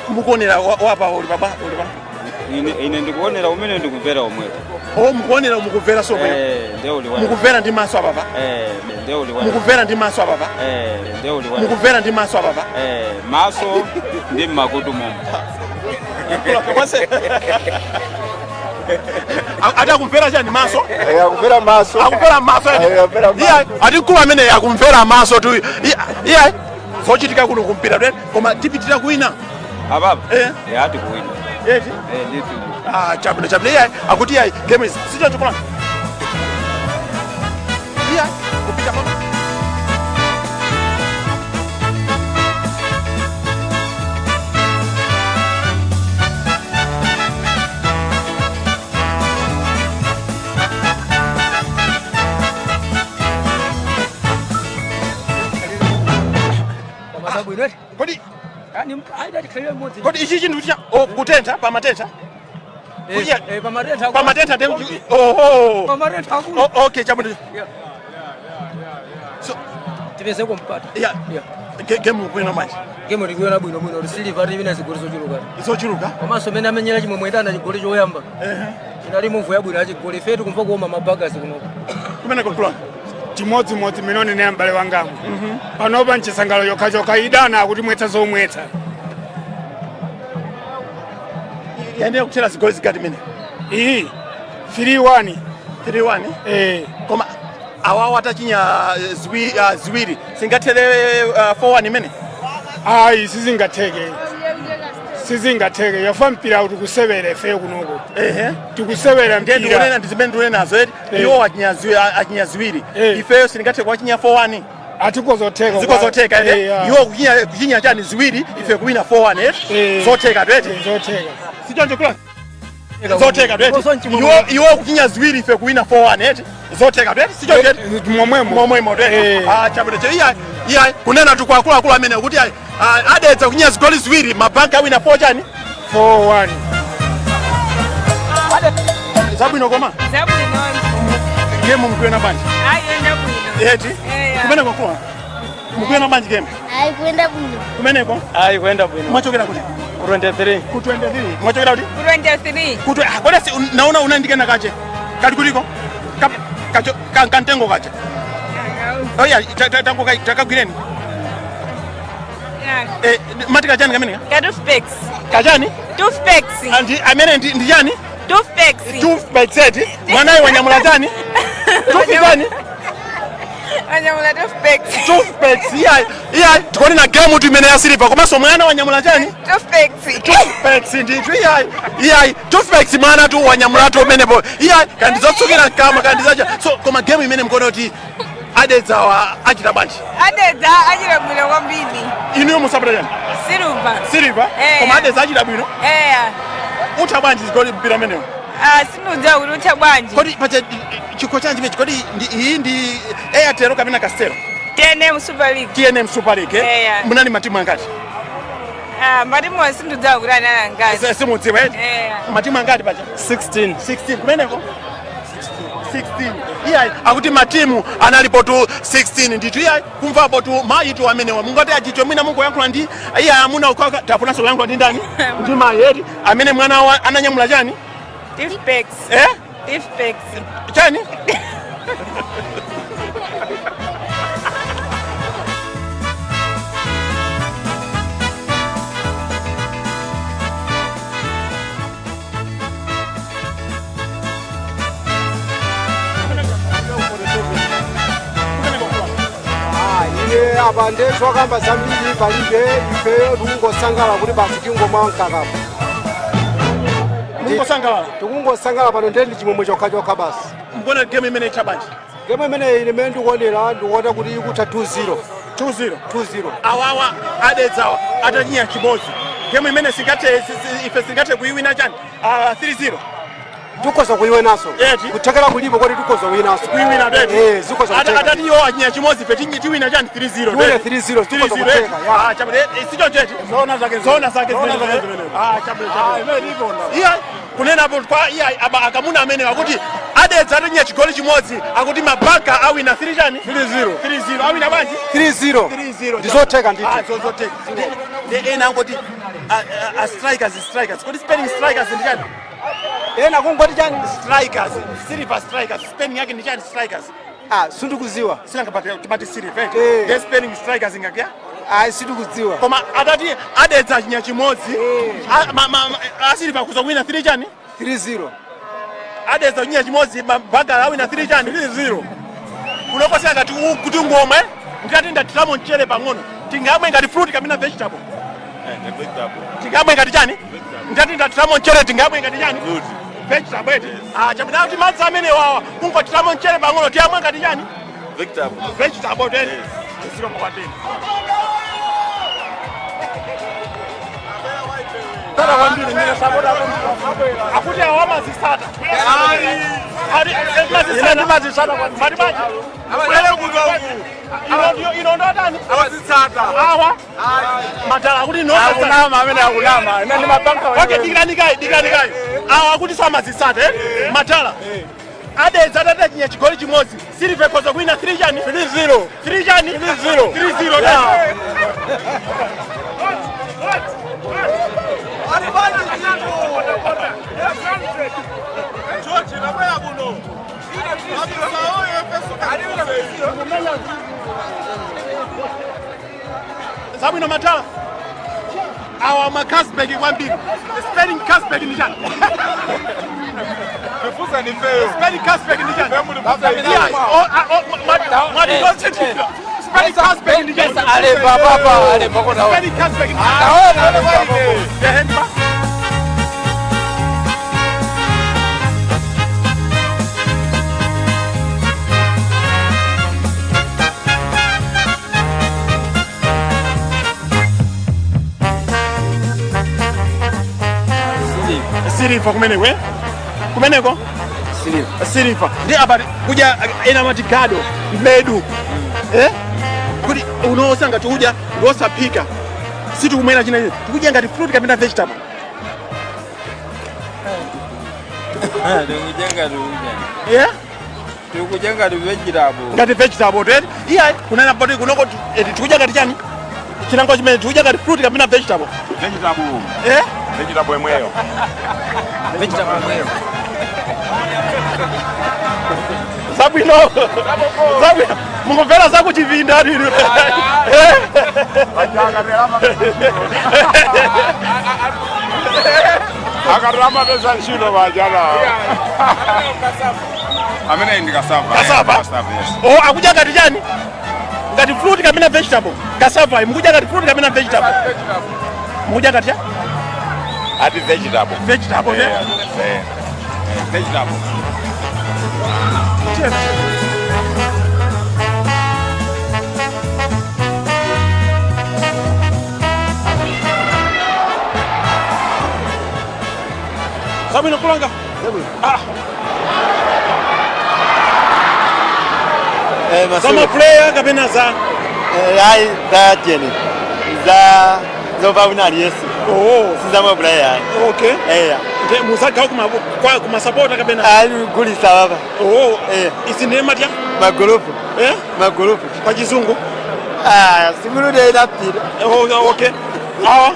mukuonera wapa uli pa uli pa. Ine ndikuonera umene ndikumvera omweko. O, mukuonera, mukumvera somwe? Eh, nde uli wa. Mukumvera ndi maso apapa? Eh, nde uli wa. Mukumvera ndi maso apapa? Eh, nde uli wa. Mukumvera ndi maso apapa? Eh, maso ndi mmakutu momwe. Ati akumvera chani, maso? Akumvera maso. Akumvera maso. Iya, ati mkulu amene akumvera maso tu. Iya, zochitika kuno kumpira tu, koma tipitira kuwina? Apapa? Eh. Eh, ati kuwina. Eti? Eh, ndithu. Ah, chabwino, chabwino. Iya, akuti iya, game is sicho chokola. Iya, kupita pa Kodi ichi chinthu cha, oh, kutentha pamatentha? Kuya pamatentha. Pamatentha ndi, oho. Pamatentha akulu. Oh, okay, chabwino. So tipeze kumpata. Yeah. Game kuina manje? Game tikuona bwino bwino. Silver tivina zigoli zochuluka. Zochuluka. Komanso mene amenyera chimwe mwendana chigoli choyamba inali move yabwino yachigoli. Ife tikumva kuoma mabagazi kuno. Kumene kukula. Chimodzimodzi minoni ne m'bale wangamu panopa mchisangalo chokha idana akuti mwetsa zomwetsa. Yaendeya kuthera zigoli zigati mene? Iyi 3-1. 3-1. Eh. Koma awawo atachinya ziwiri singathere 4-1 imene? Ayi, sizingatheke, sizingatheke. Yafa mpira tikusewera ife kunoko. Tikusewera Ndiye mpira. ndikunena, ndi zimene ndikunena nazo eti. Iwo achinya ziwiri, ifeyo singathe kuwachinya 4-1? Atikozotheka. Zikozotheka ete? Eh, Iwo kuchinya chani, ziwiri, ife kuwina 4-1 eti? Zotheka tu eti? Zotheka. Sichoncho kula? Zotheka tu eti? Iwo kuchinya ziwiri, ife kuwina 4-1 eti? Zotheka tu eti? Sichoncho eti? Momwemo. Momwemo tu eti? Ah, chabwino. Che iya, iya, kunena tu kwa akuluakulu amene kuti ayi, ah, adedza kuchinya zigoli ziwiri, mabanki awina 4 chani? 4-1. Zabwino koma? Zabwino. Game mukuyona bwanji? Ayenda bwino. Eti? Kumeneko kuwa mukuyona bwanji game? Ayi, kuenda bwino. Kumeneko? Ayi, kuenda bwino. Mwachokera kuti? Ku 23. Ku 23. Mwachokera kuti? Ku 23. Kuti ah, kodi si naona unaindikena kache kali kuliko kacho kantengo kache? Oh yeah, tango takagwireni. Eh, mati kachani kamene? Ka toothpicks. Kachani? Toothpicks. Andi amene ndi chani? Toothpicks. Toothpicks eti? Mwanayi wanyamula chani? Tooth chani? Wanyamula toothpicks. Toothpicks. Iya, iya, tikoni na game tu imene ya Silver, komanso mwana wanyamula chani? Toothpicks. Toothpicks ndithu. Iyayi, iyayi, toothpicks mwana tu wanyamula tu umenepo. Iyayi, kandi zotsukira mkamwa, kandi zacha. So koma game imene mkuona kuti adedzawa achita bwanji? Adedza achita bwino kwambiri. Inuyo musapota chani? Silver. Silver? Eh. Koma adedza achita bwino? Eya. Utha bwanji zigoli mpira umenewo? Ah, sindidziwa kuti utha bwanji. Kodi pacha chikho chanji mechi? Kodi iyi ndi Airtel kapena Castel? TNM Super League. TNM Super League, eh? Eya. Munali matimu angati? Ah, matimu sindidziwa kuti anali angati. Simudziwa eti? Eya. Matimu angati pacha? 16. 16. Kumeneko 16. Iyayi, akuti matimu analipo tu 16 ndithu. Iyayi, kumvapo tu mayi tu amenewa. Mungati achicho mwina mungoyankhula ndi iyayi amuna ukhaka, tafunanso kuyankhula ndi ndani? Ndi mayi eti, amene mwana wa ananyamula chani? Toothpicks. Eh? Toothpicks. Chani? Ine apa ndethu akamba zambiri palibe. Ifeyo tikungosangala kuti basi tingomwa mkakapo. Mungosangalala? Tikungosangala pano, ndiye ndi chimwemwe chokhachokha basi. Mbona game imene itha bwanji? Game imeneyi imene ndikuonera, ndikuona kuti ikutha 2-0. 2-0? 2-0. Awawa adedzawa atachinya chimodzi, game imene singathe ife singathe kuiwina chani, 3-0? Tikhoza kuiwinaso. Eti? Kuthekera kulipo kuti tikhoza kuwinaso. Kuiwina eti? Eh, zikhoza kutheka. Atati iwo achinya chimodzi, ife tiwina chani, 3-0? Tiwina 3-0, zikhoza 3-0. kutheka, ya. Ah, chabwino. Sicho cheti? Zona zake. Zona zake. Zona zimene. zake zimene. Ah, chabwino, chabwino. Ah, imene iponda. Iya, kunenapo kwa iya akamuna amene akuti adedza atachinya chigoli chimodzi, akuti mabanka awina 3 chani? 3-0. 3-0. Awina bwanji? 3-0. 3-0. Ndizotheka ndithu. Ah, zotheka. Ndi ena angoti a Strikers, Strikers. Kodi spelling Strikers ndi chani? Ena kungoti chani? Strikers, Silver Strikers, spelling yake ndi chani Strikers? Ah, sindikudziwa. Sinangapati timati Silver. Eh. Ndi spelling Strikers ingakya? Ayi, sindikudziwa. Koma atati adetsa chinya chimodzi, a Silver kuza kuwina 3 chani? 3-0. Adetsa chinya chimodzi, Bankala awina 3 chani? 3-0. Kunokosera ngati kuti ngomwe ndikati ndathiramo mchere pang'ono, tingamwe ngati fruit kapena vegetable? Tingamwe ngati chani? Ndati ndathiramo mchere, tingamwe ngati chani? Vegetable eti? Ah, chabwino. Kuti madzi amene wawa kungothiramo mchere pang'ono, tiyamwe ngati chani? Vegetable teni. Zikomo kwambiri. Tata kwambiri, ndine sapota. Akuti awa amazisata. Ali mazisata, mazisata mati bwanji? Ino ndo atani? Amazitsata. Awa madala akuti ino Akunama amene akunama. Ine ndi mabanka. Okay, dikirani kayi, dikirani kayi. Awa akuti samazitsata, eh? Madala adedza atatachinya chigoli chimodzi, Silver ikhoza kuwina 3 chani? 3-0. 3 chani? 3-0. 3-0. Yeah. Zabwino matala. Awa ma Carlsberg kwambiri. Spelling Carlsberg ndi chani? Tifusa ni feyo. Spelling Carlsberg ndi chani? Yeah. Oh, ah, oh, mwati konse. Spelling Carlsberg ndi chani? Alemba papa, alemba kona. Spelling Carlsberg ndi chani? Taona, alemba. Ehe, ndiba. Silver kumeneko, eh? Kumeneko Silver ndi apa kudya ena amati gado mbedu, eh? Kuti unosa ngati udya ngosaphika, sitikumwera china china, tikudya ngati fruit kapena vegetable? Tikudya ngati udya. Yeah? Tikudya ngati vegetable. Ngati vegetable tete. Iya, kunena poti kunoko tikudya ngati chani? Chinango chimene tikudya ngati fruit kapena vegetable? Vegetable. Eh? Vegetable imweyo. Vegetable imweyo. Zabwino, zabwino. Mungomvera zakuchipinda lino. Akarama pesa ntchito pachana. Amene ndi cassava. Cassava? Cassava, yes. Oh, akudya ngati chani? Ngati fruit kapena vegetable? Cassava mukudya ngati fruit kapena vegetable? Mukudya ngati cha? Ati vegetable. Vegetable, Eh, eh? eh. Vegetable. Cheers. Zabwino kulanga. Ah. Za maplayer kapena za Ayi, za jeni za zova aliyense. Oh. Siza maplayer. Okay. Eya. Nde muzagawo kuma kwa kumasapota kapena? Ayi, gulisa baba. Oh. Eh. Isi ndiye matya? Magulupu. Eh? Magulupu. Pa chizungu? Ah, sikulude inapita. Oh, okay. Awa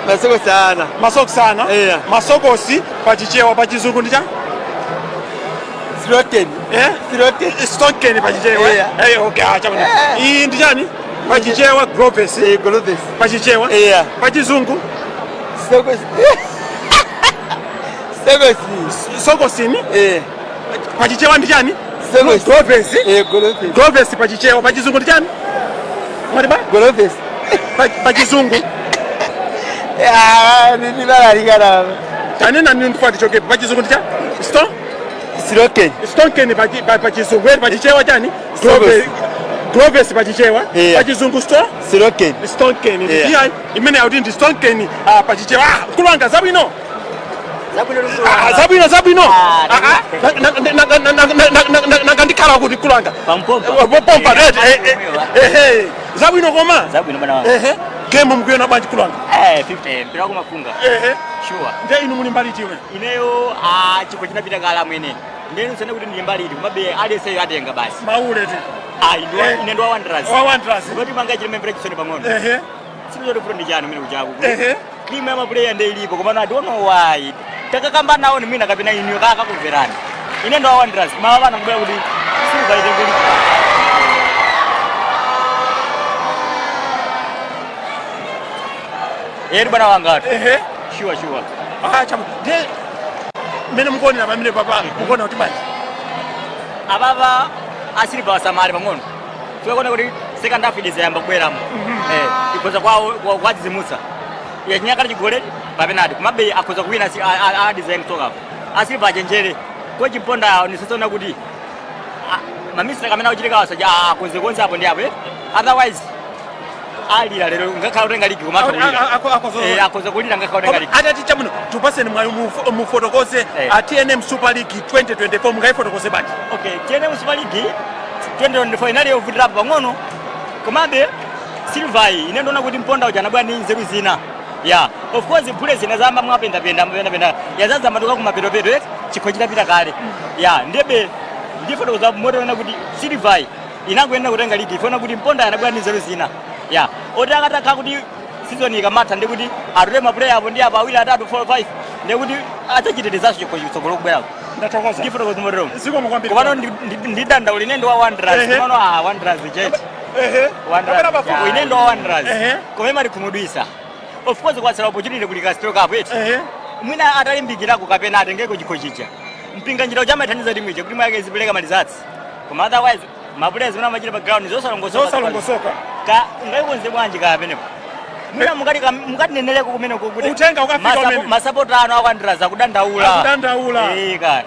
Masokosi ana. Masokosi ana. Eya. Masokosi pa Chichewa, pa chizungu ndi cha? Siroken. Eh? Siroken. Stonken pa Chichewa. Eya. Eh, okay, acha bwana. Eh. Iyi ndi chani? Pa Chichewa gloves. Eh, gloves. Pa Chichewa? Eya. Pa chizungu? Sokosi. Sokosi. Sokosini? Eh. Pa Chichewa ndi chani? Sokosi. Gloves. Eh, gloves. Gloves pa Chichewa, pa chizungu ndi chani? Mwati ba? Gloves. Pa chizungu. Ah, ndibalalikana. Tanena nini ndifati chokepo pa chizungu ndi chani? Stone? Siroken. Stonken pa chizungu, pa Chichewa chani? Sokosi. Gloves. Gloves pa Chichewa. Yeah. Pa chizungu stone? Siroken. Stonken. Yeah. Iya, imene akuti ndi stonken, ah, pa Chichewa. Ah, kulanga zabwino. Ah, zabwino, zabwino. Ah, ah, nakandikhala kuti kulanga pompa right, eh, eh, eh, eh. Zabwino koma. Zabwino bwana wangu. Ehe, game mukuyona bwanji kulanga? Eh, 50 mpira kumafunga. Ehe. Sure. Nde inu muli mbali tiwe? Ineyo ah chikho chinapita kala mwene. Ndenu sene kuti ndili mbali iti kumabe alese atenga basi. Maule ti. Ah, ine ine ndo wa Wanderers. Wa Wanderers. Kuti manga chile membre chisoni pang'ono. Ehe. Sinozoti fulo ndi chani umene kuchako. Timu ya mapuleya ndi ilipo, koma I don't know why. Takakamba nawo ni mwina kapena iniyo kakakumverani. Ine ndo Wanderers, mama bana kubera kuti Silver itengeli. Eri bwana wangatu. Sure sure. Ah, chabu. De mene mukuonera pamene papa mukuona kuti bwanji? Ababa asiliva wasamali pang'ono. Tikuona kuti second half idizayamba kubweramo. Ikhoza kwawo kwadzidzimutsa. Yachinyakale chigole papenati komabe akhoza kuwina a design kutokapo. Asiliva achenjere. Kochi Mponda nisosona kuti mamisiri kamene akuchitika wasaja akonzekonze apo ndi apo. Otherwise alira lero ngakhala kutenga ligi koma kulira. Akhoza kulira ngakhala kutenga ligi. Atati chabuno tupaseni mwayi mufotokoze a TNM Super League 2024 mungayifotokoze bwanji? Okay, TNM Super League 2024 inali yovutirapo pang'ono komabe Silver iyi ine ndiona kuti Mponda uja anabwera ndi nzeru zina. Yeah, of course Bullets inazamba mwapendapenda mwapendapenda yazaza matuka kumapeto-peto chikho chitapita kale. Yeah, ndebe ndifotokoza motoona kuti Silver iyi inangoyenera kutenga ligi ifuna kuti Mponda anabwera ndi nzeru zina. Yeah, oti akatakha kuti season ikamatha ndi kuti atule mapuleya apo ndi apo awiri atatu 4 5 ndi kuti adzachitetezaso chikho chitsogolo kubwerako. Ndathokoza. Ndifotokoza motero. Zikomo kwambiri. Komano ndidandaula ine ndi wa Wanderers. Komano Wanderers chete. Wanderers. Ine ndi wa Wanderers. Koma imatikhumudwitsa. Of course kwatsala opportunity kuli Castel Cup eti. Mwina atalimbikirako kapena atengeko chikho chija. Mpinga njira uchamathandiza timu ija kuti mwake izipeleka malizatsi. Koma otherwise mapulezi zimene amachita pa ground zosalongosoka. Zosalongosoka. Ka ungayikonze bwanji ka pamenepo. Mwina mukati mukatinenereko kumeneko kuti Uthenga ukafika umene. Masapota anu a Wanderers akudandaula. Akudandaula. Ka.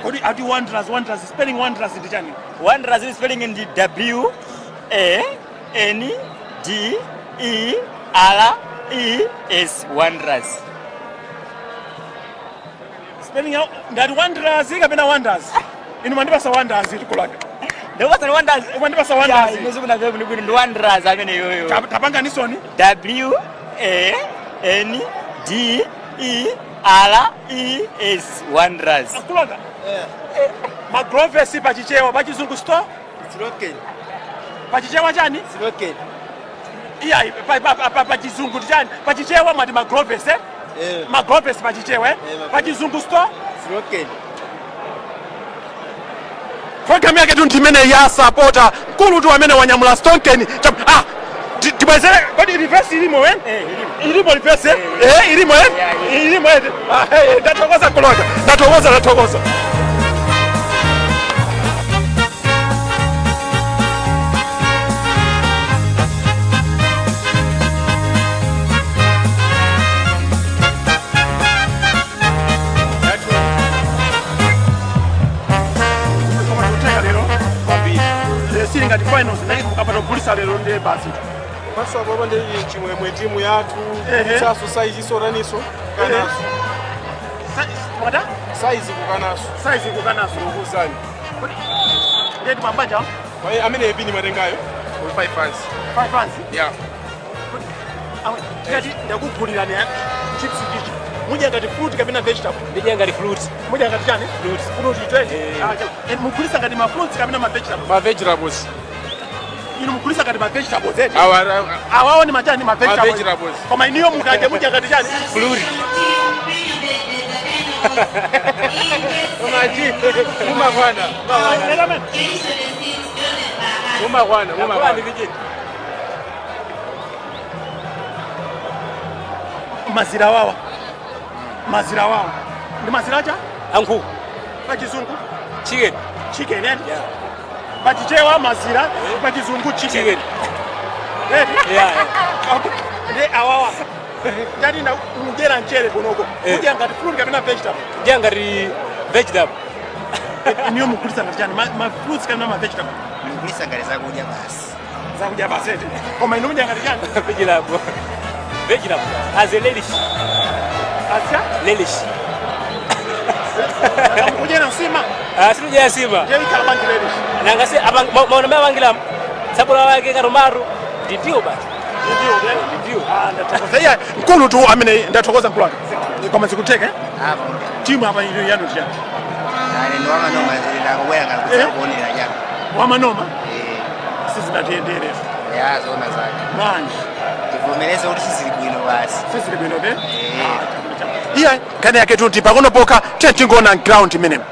Kodi ati Wanderers, Wanderers spelling Wanderers ndi chani? Wanderers spelling ndi W A N D E R E S Wanderers. Spelling ya ndati Wanderers kapena Wonders. Inu mwandipasa Wonders tikulaka. Ndipasa Wonders. Mwandipasa Wonders. Ya, ine kuna vebu ndi Wanderers amene yoyo. Tapanga nisoni. W A N D E R E S Wanderers. Kulaka. Magroves pachichewa pachizungu store. Siloken. Pachichewa chani? Siloken. Iya, pachizungu chani? Pachichewa mwati magroves Magroves pachichewa Pachizungu store. Siloken. Program yake tu ndimene ya supporter mkulu tu amene wanyamula Stonken. Tibwezere kodi reverse ilimo Ilimo reverse ilimo Ilimo ndathokoza kulonga. Ndathokoza ndathokoza. Sili ngati finals naye ukapata kugulisa lero ndiye basi. Basi apo ndi chimwemwe timu yathu chaso size isoraniso kanaso. Wata? Size kukanaso. Size kukanaso. Kuzani. Ndiye mabanja? Kwa amene ebini matengayo 5 fans. 5 fans? Yeah. Awe, tikati ndakugulira ni chips ichi. Mudya ngati fruit kapena vegetable. Ndidya ngati fruit. Mudya ngati chani? Fruit. Fruit itwe. Ah, mugulisa ngati ma fruits kapena ma vegetables. Ma vegetables. Inu mugulisa ngati ma vegetables eti. Awawo ni machani ma vegetables. Ma vegetables. Koma iniyo mukadya mudya ngati chani? Fruit. Umaji, umakwana. Umakwana, umakwana. Mazira wawa. Mazira wawa. Ndi mazira acha? Ankhu. Pachizungu? Chicken. Chicken, eh? Yeah. Pachichewa mazira, pachizungu chicken. Chicken. Eh? Yeah. Okay. Ndi awawa. Ndati na mujera mchere kunoko. Mudya ngati fruit kapena vegetable. Mudya ngati vegetable. Niyo mugulisa ngati chani? Ma fruits kapena ma vegetable? Mugulisa ngati zakudya basi. Zakudya basi eti. Koma inu mudya ngati chani? Vegetable. Vegetable. As a relish. Asya? Relish. Mujera nsima? Sinujera nsima. Ndiye ikhala banji relish. Nangase maona mbe abangira sabula wake karumaru ndidio basi. Ndidio. Ndathokoza. Iya, mkulu tu amene ndathokoza mkulu wake. Koma zikuteka Apa. Timu apa iyo yanu tiyani. Ane ndo wamanoma ndakubwera ngati kuonera chako. Wamanoma? Sizinatiyendere. Ya zona zake. Bwanji. Tivomereze kuti sizili bwino basi. Sizili bwino be? Iya, nkhani yake tuti pang'ono pokha tiye tingoona ground imenemo.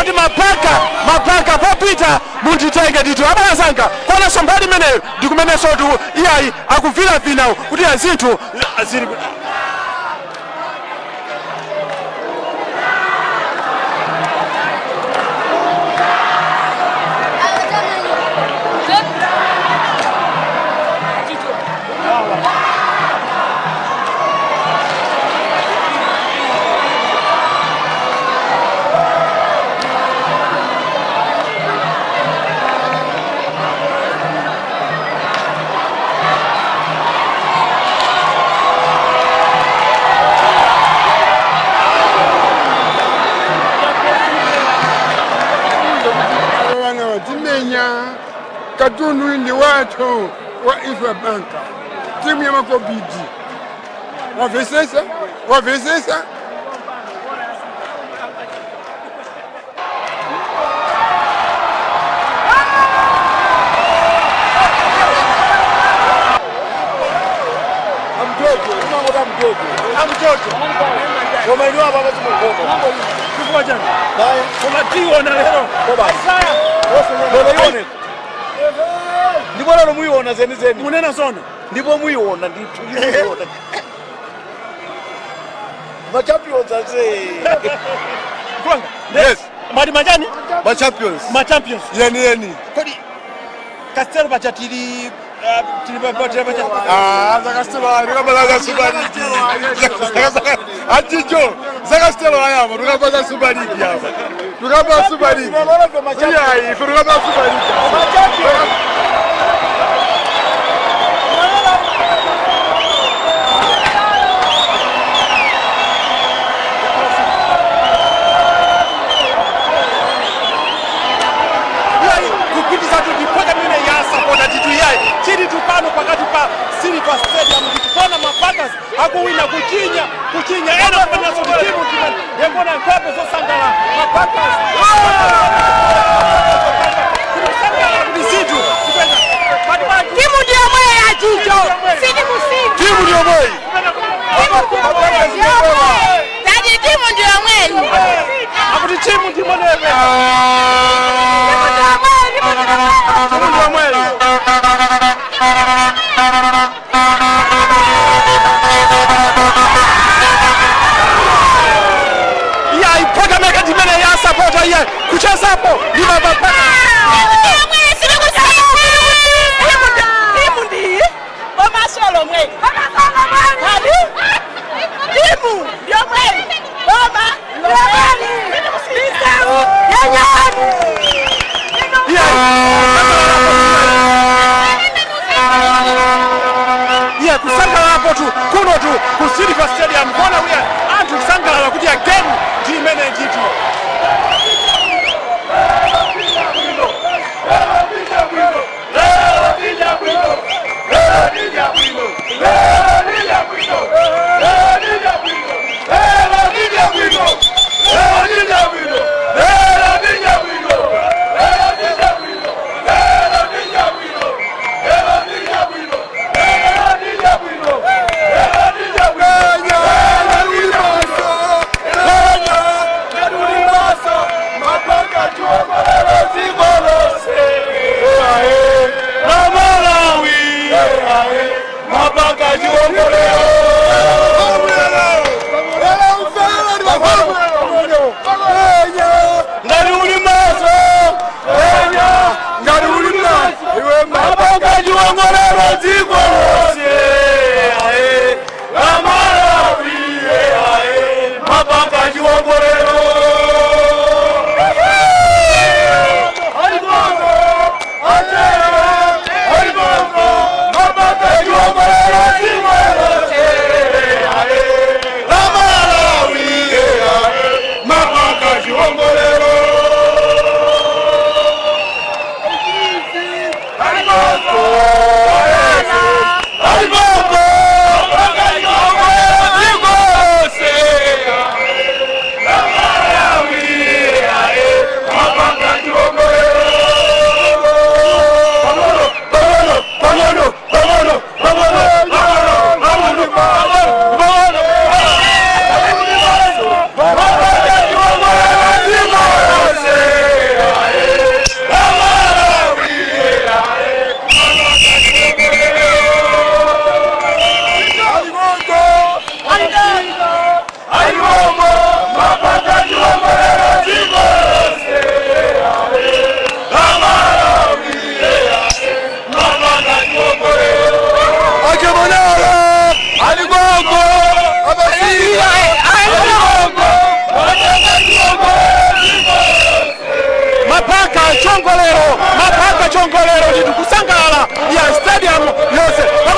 Ati mapaka mapaka popita munditenge ndithu abalazanga kuonanso mbali imeneyo ndikumenenso tu iyayi akuvinavinawo kuti azinthu zili. Vana vatimenya katundu ndi wathu wa Ifa Banka, timu ya makobidi. Wavesesa, wavesesa. Amjojo, umangota mjojo. Amjojo. Koma inu apa pachimukoma. Chifukwa chani? Koma tiona lero. Koma ione. Ndipo lero muiona zeni zeni. Munena zona. Ndipo muiona ndithu muiona. Ma champions ase. Kwanga. Yes. Mwati majani? Ma champions. Ma champions. Yeni yeni. Kodi Castel pacha tili tili pa tili pacha. Ah, zakastelo ayi, tukapata za Super League. Achicho, zakastelo ayapa, tukapata Super League apa. Tukapata Super League. Iyayi, ife tukapata Super League. Iyayi, kupitisa tu mpaka mine ya sapota titu iyayi. Chili tupano pakati pa Silver Stadium ndikufana mapakas akuwina kuchinya kuchinya ena kupanaso timu timene yengona nkhope zosangala mapakas. Kunosangala kuti zinthu zipena. Timu ndiyo mweyi achicho. Sini musini. Timu ndiyo mweyi. Tati timu ndiyo mweyi. Akuti timu ndi mwenewe. Timu ndiyo mweyi. Iyayi mpaka meka ndimene ya sapota iyayi kuchezapo ndi mapapaka. Timu ndiyi komasolo mweyi. Ati timu ndiyo mweyi. Boma lomwe. Misewu yenyani. Iye kusangalalapo tu kuno tu ku Silver Stadium kuona uya anthu kusangalala kuti ya game ndi imene ndithu.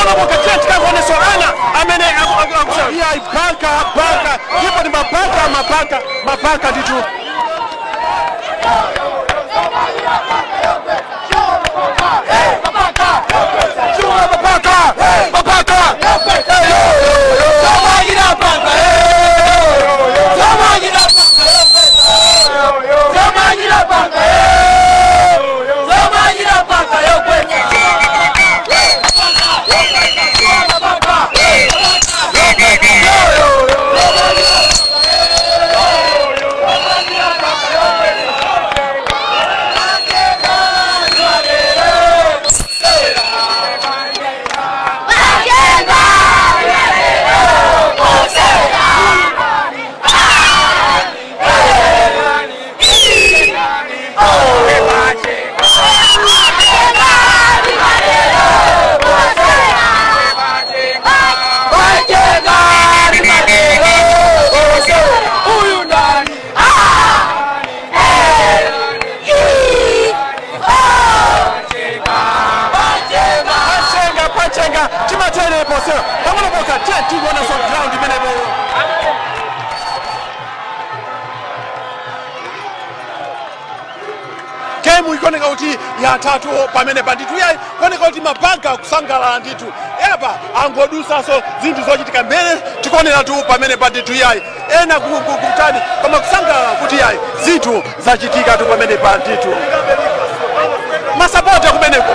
Pang'ono pokha tiye tikakuonenso ana amene iya banka banka ndipo ndi mabanka mabanka mabanka ndithu. Pachenga pachenga timatere posera pang'ono pokha tiye tikuonanso ground imenepo. Gemu ikuoneka kuti yatatu pamene pa ndithu yayi kuoneka kuti mabanka akusangalala ndithu epa angodusanso zinthu zochitika mmene tikuoneratu pamene pa ndithu yayi ena kutani koma kusangalala kuti yayi zinthu zachitika tu pamene pa ndithu masapota kumeneko.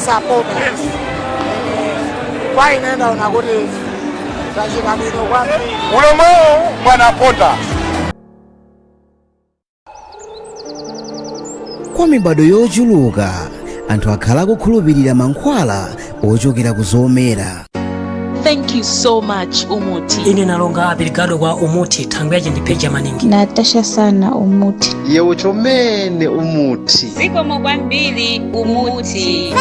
Sapota kwa inenda unakuti tachita bwino kwambiri. Ulomowo bwana Pota. Kwa mibado yochuluka anthu akhala akukhulupirira mankhwala ochokera ku zomera. Thank you so much, Umuti. Ine nalonga obrigado kwa Umuti thangwi yache ndipheja maningi. Natasha sana Umuti. Yewo chomene Umuti. Zikomo kwambiri Umuti.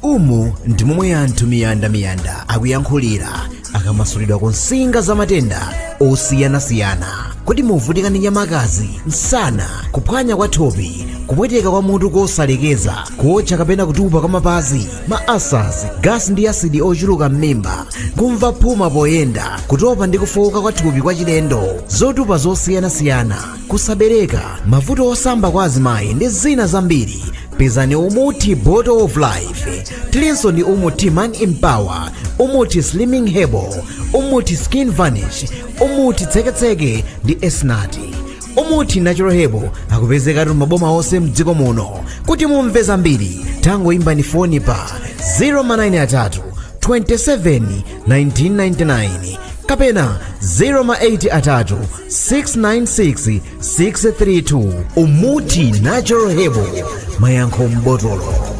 Umu ndi momwe anthu miyandamiyanda akuyankhulira akamasulidwa ku nsinga za matenda osiyanasiyana. Kodi muvutika ndi nyamakazi, msana, kuphwanya kwa thupi, kupweteka kwa mutu kosalekeza, kuotcha kapena kutupa kwa mapazi, ma ulcers, gasi ndi asidi ochuluka m'mimba, kumva phuma poyenda, kutopa ndi kufowoka kwa thupi kwa chilendo, zotupa zosiyanasiyana, kusabereka, mavuto osamba kwa azimayi ndi zina zambiri? Pezani Umuti Bottle of Life. Tilinso ndi Umuti Man Empower, Umuti Slimming Herbal, Umuti Skin Vanish, Umuti Tseketseke ndi Esnati. Umuti Natural Herbal akupezekatu maboma onse mdziko muno. Kuti mumve zambiri, tangoimbani foni pa 093 27 1999 kapena 083 696 632. Umuti Natural Herbal, mayankho m'botolo.